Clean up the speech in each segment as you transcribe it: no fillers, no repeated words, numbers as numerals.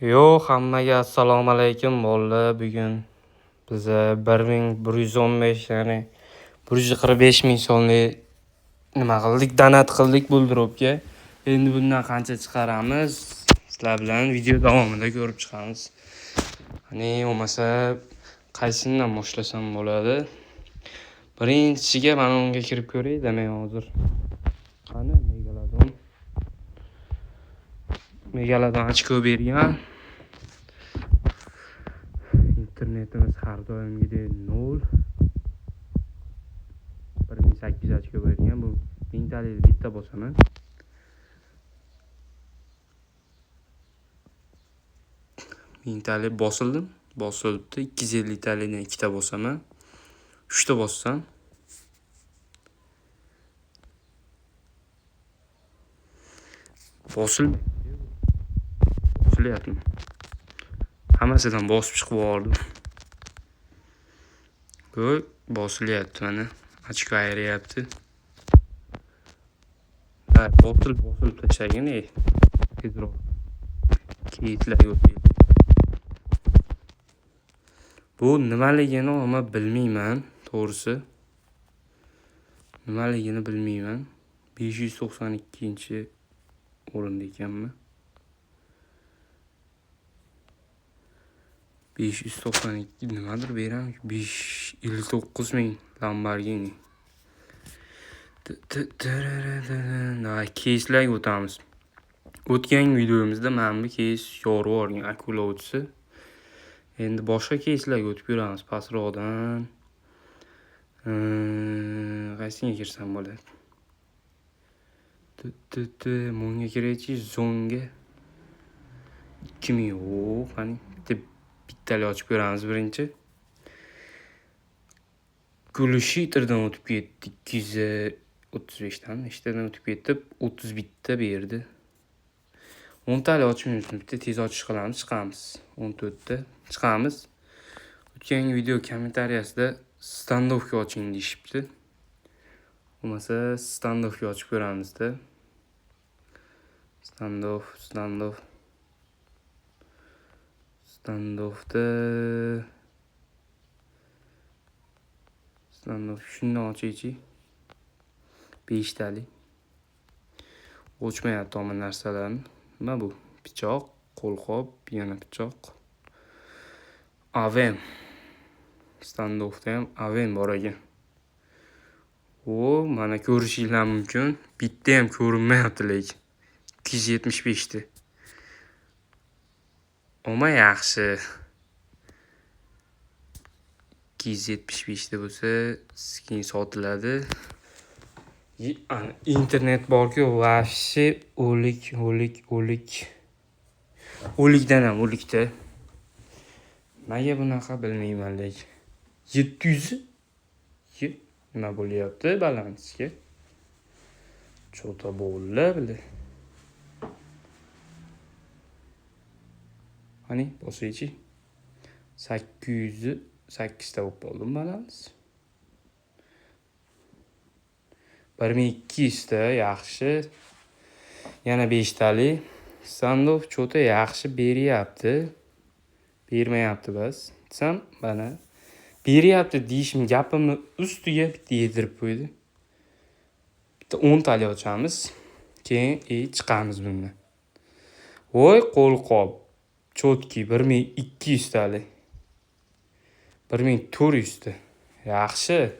Yo, hammaga assalomu alaykum bolalar. Bugun biza 1115, ya'ni 145 ming so'mlik nima qildik? Donat qildik buldropga. Endi bundan qancha chiqaramiz? Sizlar bilan video davomida ko'rib chiqamiz. Hani bo'lmasa qaysidan boshlasam bo'ladi? Birinchisiga mana unga kirib ko'ray-da men hozir. Qani Megalodon? Megalodon ochko bergan. Internetimiz har doimgidek 0. 1800 ochko bergan. Bu mingtalikni bitta bosaman. Mingtalik bosildim. Bosilibdi. 250 talikdan ikkita bosaman. 3ta bossam. Bosilmayapti. Bosilyaptimi? Hammasidan bosib chiqib yubordim. Ko'y, bosilyapti mana. Ochko ayryapti. Ha, bosilib bosilib tashlagin, ey. Tezroq. Keyitlarga o'taylik. Bu nimaligini ama bilmayman, to'g'risi. Nimaligini bilmayman. 592-o'rinda ekanmi? 592 nimadir beramiz? 559 ming Lamborghini. Keyslarga o'tamiz. O'tgan videomizda mana bu keys yorib yuborgan akula o'tsa. Endi boshqa keyslarga o'tib ko'ramiz pastroqdan. Qaysiga kirsam bo'ladi? Bunga kiraychi, zonga 2000 yo'q, qani bittali ochib ko'ramiz birinchi. Gulishiterdan o'tib ketdi, 235 dan, nechtadan o'tib ketdi, 31 ta berdi. 10 tali ochmaymiz, bitta tez ochish qilamiz, chiqamiz. 14 ta chiqamiz. O'tgan video kommentariyasida standovka oching deyishibdi. Bo'lmasa standovka ochib ko'ramizda. Standoff, standoff. Standoffda standoff shundan ochaychi. 5 talik. O'chmayapti hamma narsalarni. Nima bu? Pichoq, qo'lqop, yana pichoq. Avem. Standoffda ham Avem bor ekan. O, mana ko'rishinglar mumkin. Bitta ham ko'rinmayapti lekin. 275 ta. Oma yaxshi. 275 ta bo'lsa, skin sotiladi. Internet borku, вообще o'lik, o'lik, o'lik. O'likdan ham o'likda. Nimaga bunaqa bilmayman lekin. 700 nima bo'lyapti balansga? Cho'ta bo'ldi, bile. Qani bosaychi. 808 ta bo'lib qoldim balans. 1200 ta yaxshi. Yana 5 talik. Standoff cho'ta yaxshi beryapti. Bermayapti bas. Desam, mana beryapti deyishim gapimni ustiga bitta yedirib qo'ydi. Bitta 10 talik ochamiz. Keyin chiqamiz bundan. Voy, qo'lqop. Cho'tki 1200 talik. 1400 ta. Yaxshi.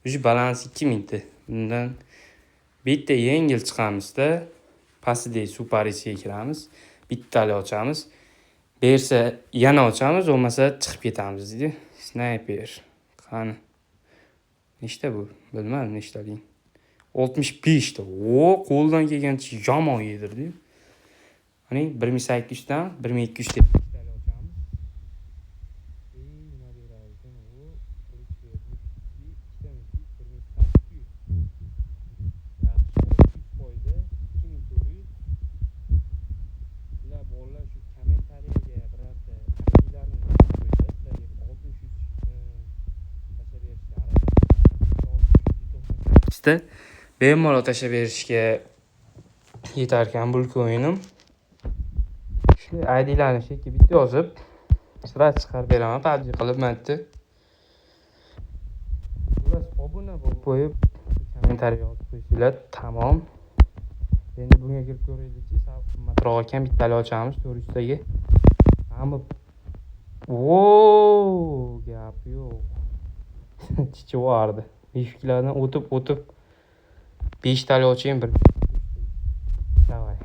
Уже balans 2000 ta. Bundan bitta yengil chiqamizda, pastidagi superisiga kiramiz. Bittali ochamiz. Bersa yana ochamiz, bo'lmasa chiqib ketamiz deydi. Sniper. Qani. Nechta bu? Bilmadim nechtalik. 65 ta. O, qo'ldan kelgancha yomon yedirdi. Qani 1800 dan 1200 ta. Bittali ochamiz. Nima berar ekan u? Uch berdi. Ikkita 1800. Yaxshi, 600 foyda, 2400. Sizlar bolalar shu kommentariyaga birorta IDlarni yozib qo'ysa, sizlarga 600 tashlab berishga harakat 698 ta bemalol tashlab berishga yetarkan bu coinim. Kuchli IDlarni shu yerga bitta yozib, sira chiqarib beraman, PUBG qilib mana. Xullas, obuna bo'lib qo'yib, kommentariy yozib qo'ysanglar, tamom. Endi bunga kirib ko'raylikchi, sal qimmatroq ekan, bittali ochamiz 400 taga. Hamma o gap yo'q. Chichib yubordi. Beshiklardan o'tib 5 tali ochayim bir. Davay.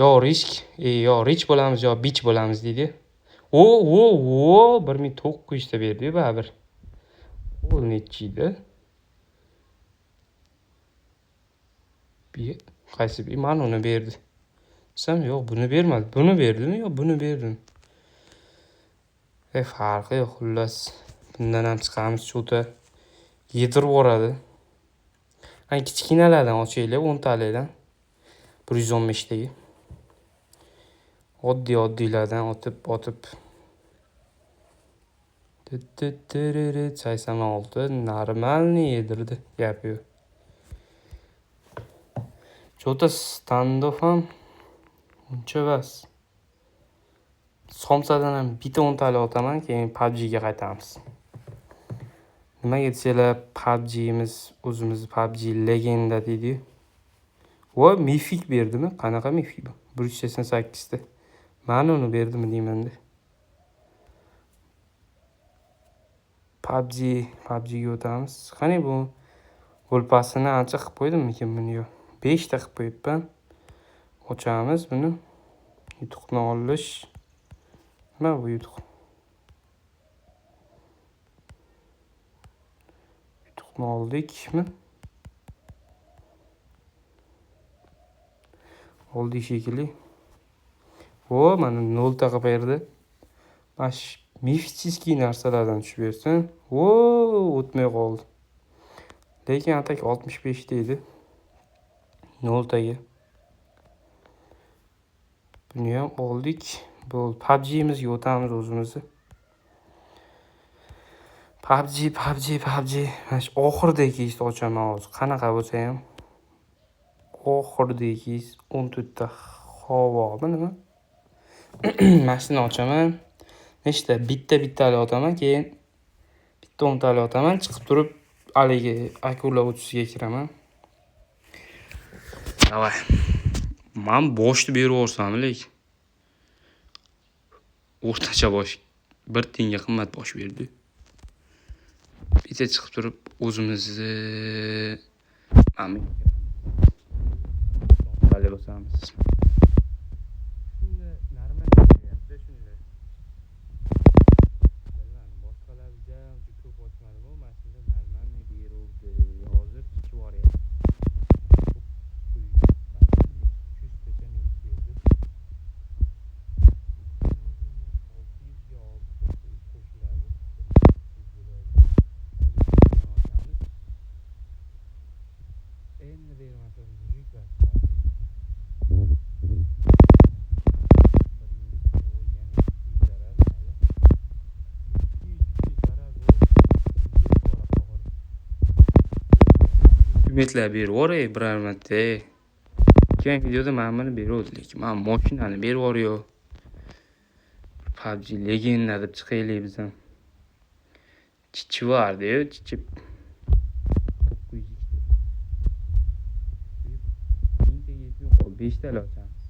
Yo risk, yo rich bo'lamiz, yo bich bo'lamiz deydi. O, o, o, 1900 ta berdi baribir. Qo'l nechi edi? Qaysi bir mana uni berdi. Desam, yo'q, buni bermadi. Buni berdimi, yo'q, buni berdimi? Farqi yo'q, xullas. Bundan ham chiqamiz, cho'ta yedirib yuboradi. Ana kichkinalardan ochaylik, 10 talikdan. 115 tagi. Oddiy oddiylardan otib. 86 normalniy yedirdi, gap yo'q. Cho'ta standoff ham uncha emas. Somsadan ham bitta 10 talik otaman, keyin PUBGga qaytamiz. Nimaga desanglar, PUBG'miz o'zimizni PUBG legenda deydi-yu. Voy, mifik berdimi? Qanaqa mifik bu? 188 ta. Mana uni berdimi deyman-da. PUBGga o'tamiz. Qani bu o'lpasini ancha qilib qo'ydimmikin buni yo? 5 ta qilib qo'yibman. Ochamiz buni. Yutuqni olish. Nima bu yutuq? Yutuqni oldikmi? Oldik shekilli. O, mana 0 ta qilib berdi. Mana shu mifический narsalardan tushib bersin. O, o'tmay qoldi. Lekin atak 65 deydi. 0 taga. Buni ham oldik. Bo'ldi. PUBG'imizga o'tamiz o'zimizni. PUBG. Mana shu oxiridagi keysni ochaman hozir. Qanaqa bo'lsa ham. Oxiridagi keys 14 ta havomi nima? Mana shuni ochaman. Nechta? Bitta bittali otaman, keyin bitta 10 tali otaman, chiqib turib haligi akula 30 ga kiraman. Davay. Men boshni berib yuborsam lekin. O'rtacha bosh 1 tiyinga qimmat bosh berdi. Bitta chiqib turib o'zimizni mana tali bosamiz. Shunda normal beryapti, shunda. Bilmadim, boshqalar uncha ko'p ochmadim-u, mana shunda normal beruvdi. Hozir chiqib yuboryapti. 300tacha ming berdi. 600 ga 900 qo'shiladi. 300 bo'ladi. Endi bermasa mujiklar. Umidlar berib yuboray biror marta. Keyin videoda mana buni beruvdi, lekin mana mashinani berib yuboryo. PUBG legenda deb chiqaylik biz ham. Chichib yubordi-yu, chichib. 902 ta. Mingtaga yetmay qoldi, 5 tali ochamiz.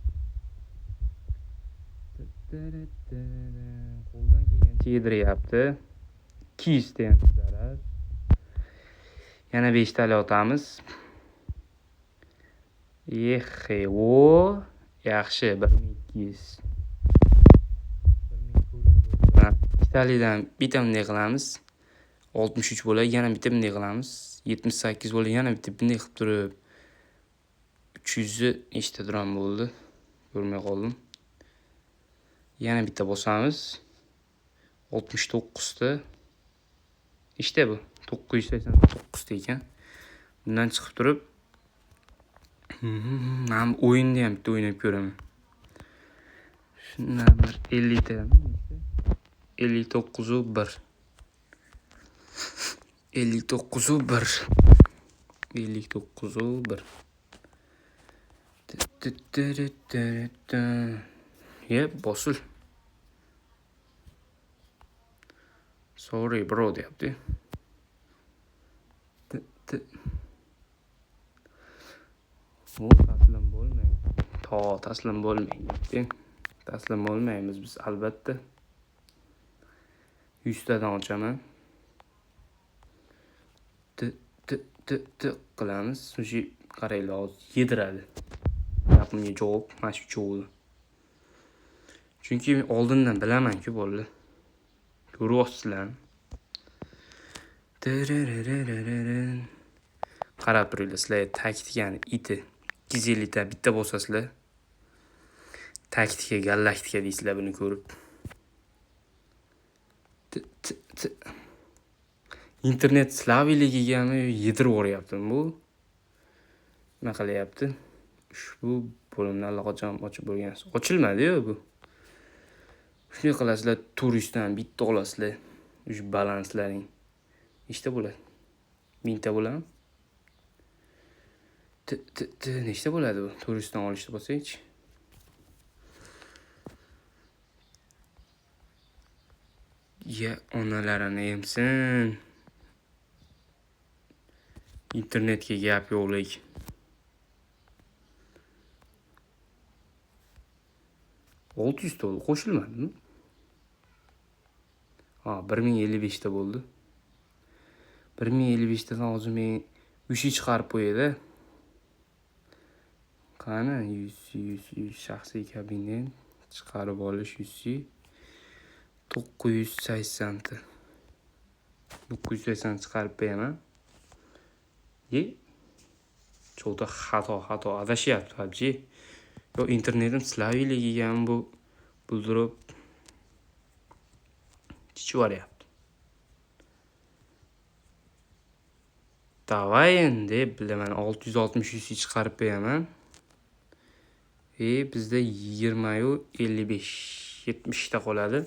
Qo'ldan kelgancha yediryapti. 200 ta ham zarar. Yana 5 tali otamiz. Yexi, o, yaxshi, 1200. 1400. Ikkitalidan bitta bunday qilamiz. 63 bo'ladi, yana bitta bunday qilamiz. 78 bo'ladi, yana bitta bunday qilib turib 300 nechta dram bo'ldi? Ko'rmay qoldim. Yana bitta bosamiz. 69 ta. Nechta bu? 989 ta ekan. Bundan chiqib turib men o'yinni ham bitta o'ynab ko'raman. Shundan bir 50 ta, 59 1. 59 1. 59 1. Ye, bosil. Sorry bro deyapti. O, taslim bo'lmang. To, taslim bo'lmang deyapti. Taslim bo'lmaymiz biz albatta. 100 tadan ochaman. T t t t qilamiz. Shu qaranglar, hozir yediradi. Gapimga javob mana shu uchovini. Chunki oldindan bilaman-ku bolalar. Ko'ryapsizlar. Qarab turinglar, sizlarga taktikani iti 250 ta bitta bosasizlar. Taktika, galaktika deysizlar buni ko'rib. T t t. Internet slaviligigami yedirib yuboryaptimi bu? Nima qilyapti? Ushbu bo'limni allaqachon ochib bo'lgansiz. Ochilmadi-yu bu. Shunday qilasizlar, turistdan bitta olasizlar. Ush balanslaring. Nechta bo'ladi? 1000 ta bo'ladimi? T t t nechta bo'ladi bu? Turistdan olishni bo'lsa-chi. Ya onalarini emsin. Internetga gap yo'q lekin. 600 ta bo'ldi, qo'shilmadimi? Ha, 1055 ta bo'ldi. 1055 tadan hozir men 3 chiqarib qo'yadi. Qani 100 100 100 shaxsiy kabinet chiqarib olish 100 980 ta. 980 chiqarib qo'yaman. Ye. Cho'ta xato adashyapti PUBG. Yo, internetim slaviligigami bu buldirib chichib yuboryapti. Davay endi bilaman 660 yuz chiqarib qo'yaman. Bizda 20 55 70 ta qoladi.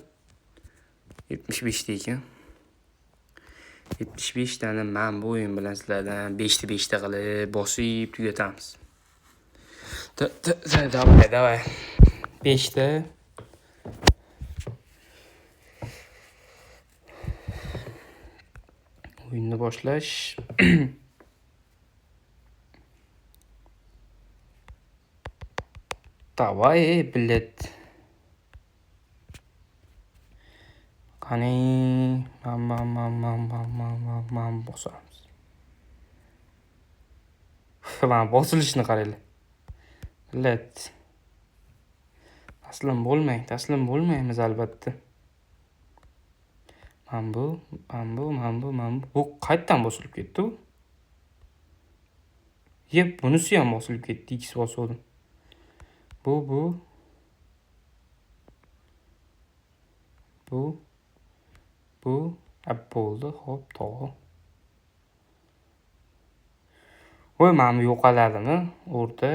75 ta ekan. 75 tani men bu o'yin bilan sizlardan 5 ta 5 ta qilib bosib tugatamiz. Davay, davay. 5 ta. O'yinni boshlash. Davay, bilet. Qani, mam mam mam mam mam mam mam mam bosamiz. Mana bosilishini qaranglar. Bilet. Taslim bo'lmang, taslim bo'lmaymiz albatta. Mana bu, mana bu, mana bu, mana bu. Bu qayerdan bosilib ketdi bu? Yep, bunisi ham bosilib ketdi, X bosgandim. Bu, bu. Bu. Bu. Bo'ldi, xo'p, to'g'ri. Voy, mana bu yo'qoladimi? O'rta.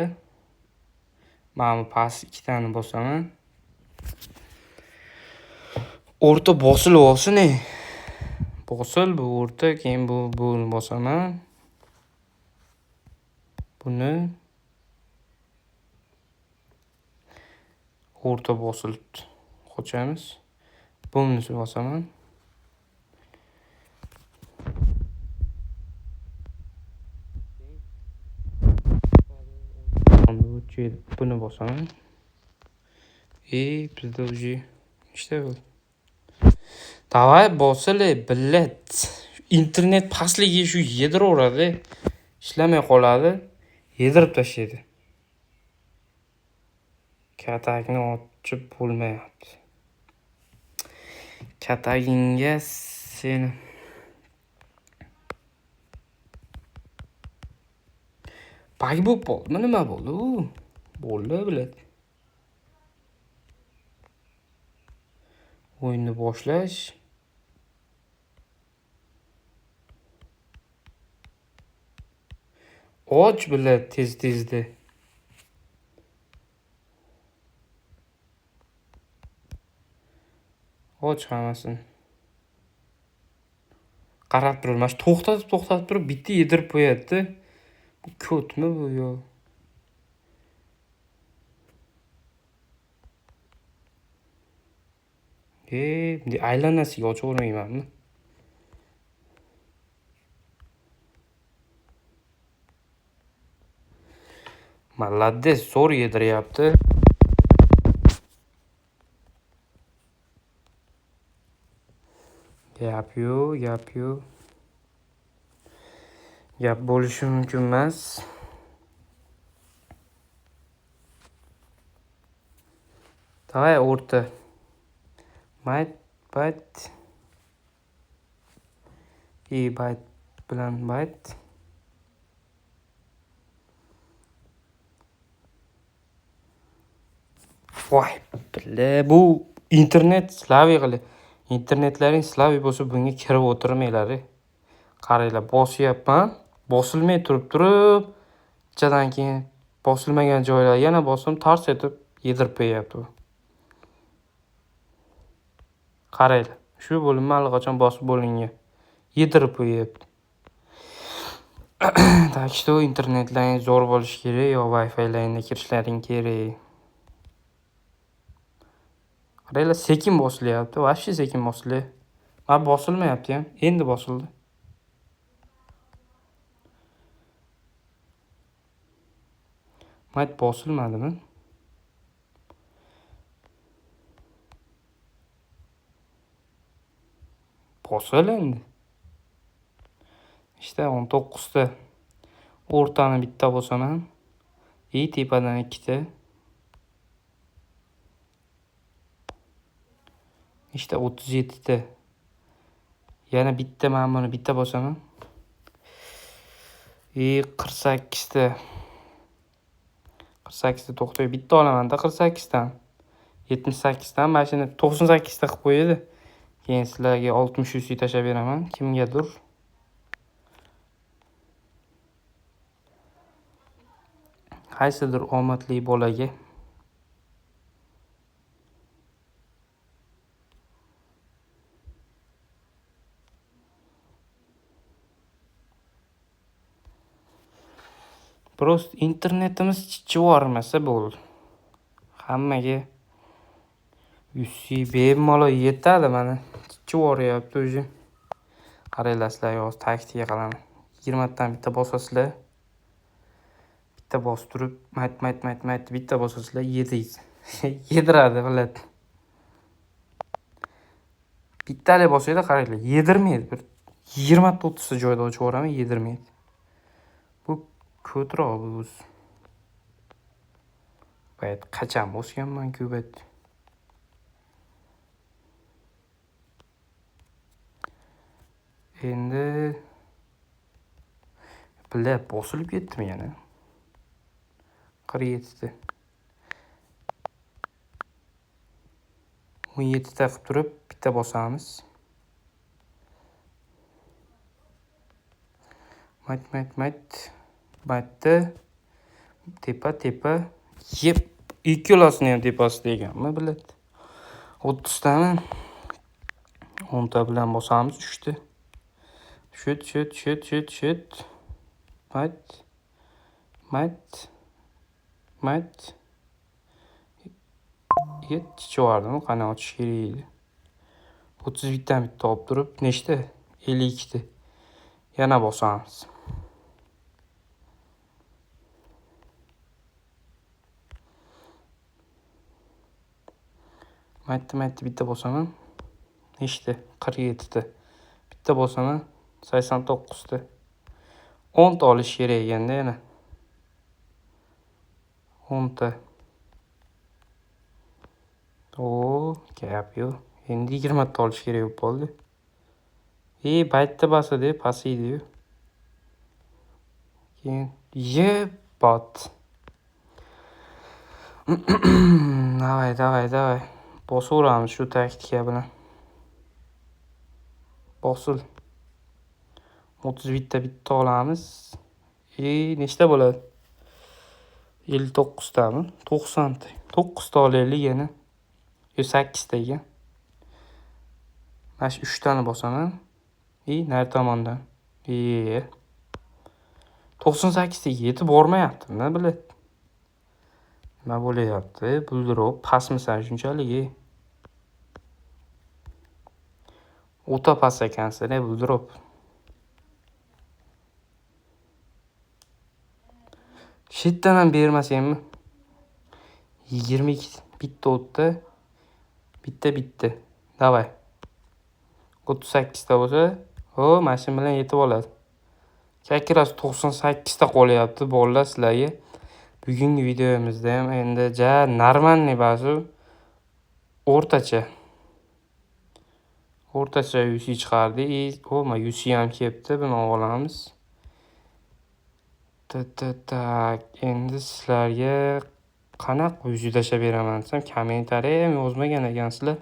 Mana bu past ikkitani bosaman. O'rta bosilib olsin, ey. Bosil bu o'rta, keyin bu buni bosaman. Buni o'rta bosilibdi. Qochamiz. Bunisi bosaman. Buni bosaman. Bizda уже nechta bo'ldi? Davay bosil, billet. Internet pastligi shu yediraveradi, ishlamay qoladi, yedirib tashlaydi. Katakni ochib bo'lmayapti. Katagingga seni bag bo'lib qoldimi? Nima bo'ldi u? Bo'ldi, biladi. O'yinni boshlash. Och biladi tez-tezda. Och hammasini. Qarab turib, mana shu to'xtatib turib bitta yedirib qo'yadi-da. Bu ko'tmi bu yo? Bunday aylanasiga ochavermaymanmi? Молодец, zo'r yediryapti. Gap yo'q, gap yo'q. Gap bo'lishi mumkin emas. Давай o'rta. Bayt, bayt. I bayt bilan bayt. Voy, billa, bu internet slaviy qildi. Internetlaring slaviy bo'lsa bunga kirib o'tirmanglar. Qaranglar, bosyapman, bosilmay turib, bittadan keyin bosilmagan joylar yana bosib, tars etib yedirib qo'yapti bu. Qaranglar, shu bo'linma allaqachon bosib bo'lingan. Yedirib qo'yapti. Так что internetlaring zo'r bo'lishi kerak yo Wi-Fi'laringda kirishlaring kerak. Qaranglar, sekin bosilyapti, вообще sekin bosilyapti. Mana bosilmayapti ham, endi bosildi. Mayt bosilmadimi? Bosil endi. İşte 19ta. O'rtani bitta bosaman. I tepadan ikkita. İşte 37ta. Yana bitta mana buni bitta bosaman. I 48ta. 48ta to'xtay, bitta olaman-da 48dan. 78dan mana shuni 98ta qilib qo'yadi. Keyin sizlarga 60 UC tashlab beraman kimgadir. Qaysidir omadli bolaga. Prost internetimiz chichivormasa bo'ldi. Hammaga UC bemalol yetadi mana. Chichivoryapti o'zi. Qaranglar, sizlarga hozir taktika qilaman. 20 dan bitta bosasizlar. Bitta bosib turib, mayt mayt mayt mayt bitta bosasizlar, yediysiz. Yediradi, biladi. Bittalik bosinglar, qaranglar, yedirmaydi. Bir 20 ta 30 ta joyda ochib yuboraman, yedirmaydi. Bu ko'troq bu o'zi. Bayt qachon bosganman-ku bayt. Endi bila bosilib ketdimi yana? 47 ta. 17 ta qilib turib bitta bosamiz. Mayt mayt mayt. Maytda tepa tepa yeb ikkalasini ham tepasida ekanmi biladi. 30 tani 10 ta bilan bosamiz 3 ta. Shut shut shut shut shut. Mayt mayt mayt. Yetib qani ochish kerak edi. 31 dan bitta olib turib nechta? 52 ta. Yana bosamiz. Maytda maytda bitta bosaman. Nechta? 47 ta. Bitta bosaman. 89 ta. 10 ta olish kerak ekanda yana. 10 ta. O, gap yo'q. Endi 20 ta olish kerak bo'lib qoldi. Baytda bosadi, pasiydi-yu. Keyin yebat. Davay, davay, davay. Bosaveramiz shu taktika bilan. Bosil. 31 ta bitta olamiz. Nechta bo'ladi? 59 tami? 90 ta. 9 ta olaylik yana. Yo, 8 ta ekan. Mana shu 3 tani bosaman. Nari tomondan. 98 ta yetib bormayapti, nima biladi? Nima bo'lyapti? Buldirov pastmisan shunchalik? O'ta past ekansan, bu drop. Shitdan ham bermasangmi? 22 bitta o'tdi. Bitta bitta. Davay. 38 ta bo'lsa, o, mana shu bilan yetib oladi. Как раз 98 ta qolyapti bolalar sizlarga. Bugungi videomizda ham endi ja normalniy bazu o'rtacha. O'rtacha UC chiqardik. O, mana UC ham kelibdi, buni olamiz. Tak, endi sizlarga qanaqa UC tashlab beraman desam, kommentariy ham yozmagan ekansizlar.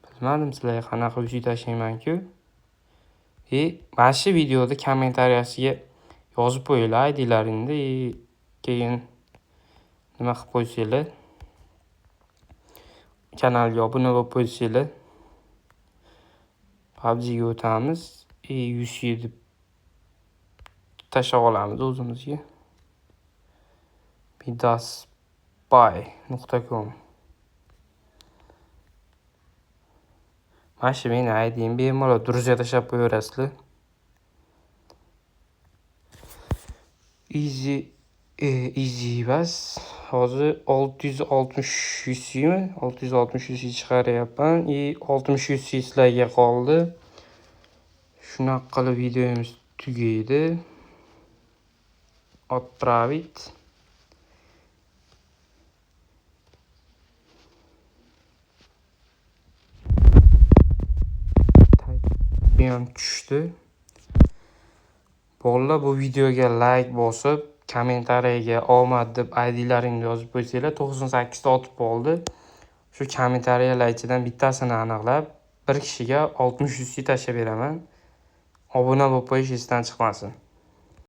Bilmadim sizlarga qanaqa UC tashlayman-ku. Mana shu videoda kommentariyasiga yozib qo'yinglar IDlaringni, keyin nima qilib qo'ysanglar, kanalga obuna bo'lib qo'ysanglar. PUBGga o'tamiz, UC deb tashlab olamiz o'zimizga. Midaspy.com. Mana shu meni IDim bemalol druzya tashlab qo'yaverasizlar. Easy, easy bas. Hozir 660 UCmi? 660 UC chiqaryapman. 60 UC sizlarga qoldi. Shunaqa qilib videomiz tugaydi. Отправить. Ham tushdi. Bolalar, bu videoga like bosib, kommentariyaga omad deb IDlaringni yozib qo'ysanglar, 98 ta otib qoldi. Shu kommentariyalar ichidan bittasini aniqlab, bir kishiga 60 UC tashlab beraman. Obuna bo'lib qo'yish esdan chiqmasin.